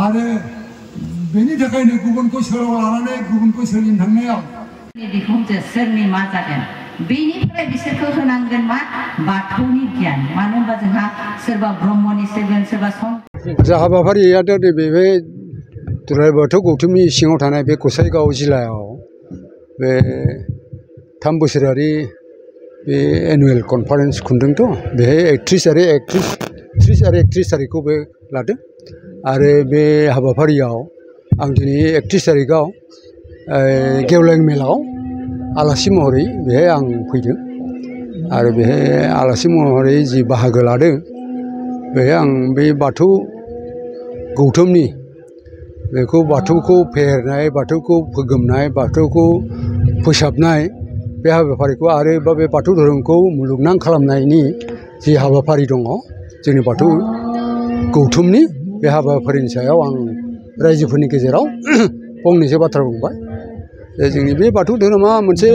आरो बेनि थाखायनो गुबुनखौ सोराव लानानै गुबुनखौ सोलिनो थांनायाव बिखुनजो सोरनि मा जागोन बेनिफ्राय बिसोरखौ होनांगोन मा बाथौनि गियान मानो होनबा जोंहा सोरबा ब्रह्मनि सोरगोन सोरबा जा हाबाफारियाथ' नैबे दुलाराय बाथौ गौथुमनि सिङाव थानाय बे गसाइगाव जिल्लायाव बे 3 बोसोरारि बे एनुवेल कनफारेन्स खुंदोंथ' बेहाय 31 आरो 31 थारिखखौ बे लादों आरो बे हाबाफारियाव आं दिनै 31 थारिखआव गेवलां मेलाव आलासि महरै बेहाय आं फैदों आरो बेहाय आलासि महरै जि बाहागो लादों बेहाय आं बे बाथौ गौथुमनि बेखौ बाथौखौ फेहेरनाय बाथौखौ फोगोमनाय बाथौखौ फोसाबनाय बे हाबाफारिखौ आरो बे बाथौ धोरोमखौ मुलुगनां खालामनायनि जि हाबाफारि दङ जोंनि बाथौ गौथुमनि बे हाबाफारिनि सायाव आं रायजोफोरनि गेजेराव फंनैसो बाथ्रा बुंबाय जोंनि बे बाथौ धोरोमा मोनसे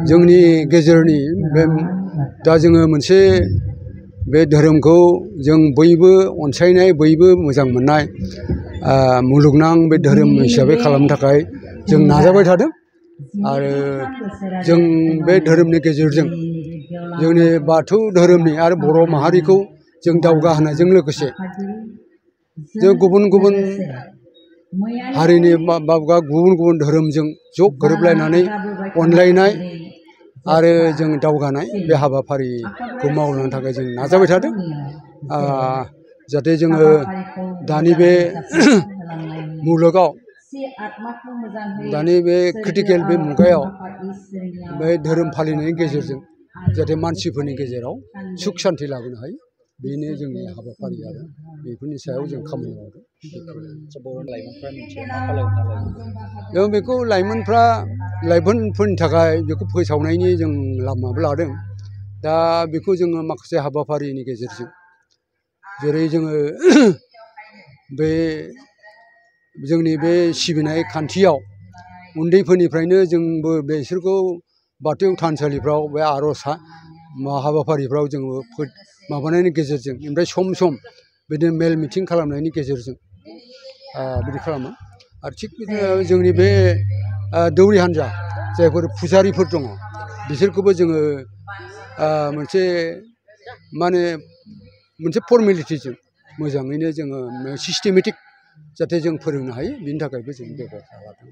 जोंनि गेजेरनि बे दा जोङो मोनसे बे धोरोमखौ जों बयबो अनसायनाय बयबो मोजां मोननाय मुलुगनां बे धोरोम हिसाबै खालामनो थाखाय जों नाजाबाय थादों आरो जों बे धोरोमनि गेजेरजों जोंनि बाथौ धोरोमनि आरो बर' माहारिखौ जों दावगाहोनायजों लोगोसे जों गुबुन गुबुन हारिनि बा गुबुन गुबुन धोरोमजों ज' गोरोबलायनानै अनलायनाय आरो जों दावगानाय बे हाबाफारिखौ मावलांनो थाखाय जों नाजाबाय थादों जाहाथे जोङो दानि बे मुलुगाव दानि बे क्रिटिकेल बे मुगायाव बे धोरोम फालिनायनि गेजेरजों जाहाथे मानसिफोरनि गेजेराव सुख शान्ति लाबोनो हायो बेनो जोंनि हाबाफारि आरो बेफोरनि सायाव जों खामानि मावदों जों बेखौ लाइमोनफोरनि थाखाय बेखौ फोसावनायनि जों लामाबो लादों दा बेखौ जोङो माखासे हाबाफारिनि गेजेरजों जेरै जोङो बे जोंनि बे सिबिनाय खान्थियाव उन्दैफोरनिफ्रायनो जोंबो बेसोरखौ बाथौ थानसालिफ्राव बे आर'ज हाबाफारिफ्राव जोङो माबानायनि गेजेरजों ओमफ्राय सम सम बिदिनो मेल मिटिं खालामनायनि गेजेरजों बिदि खालामो आरो थिग बिदिनो जोंनि बे दौरि हान्जा जायफोर फुजारिफोर दङ बिसोरखौबो जोङो मोनसे फर्मेलिटिजों मोजाङैनो जोङो सिस्टेमेटिक जाहाथे जों फोरोंनो हायो बिनि थाखायबो जों बेब'स्था लादों।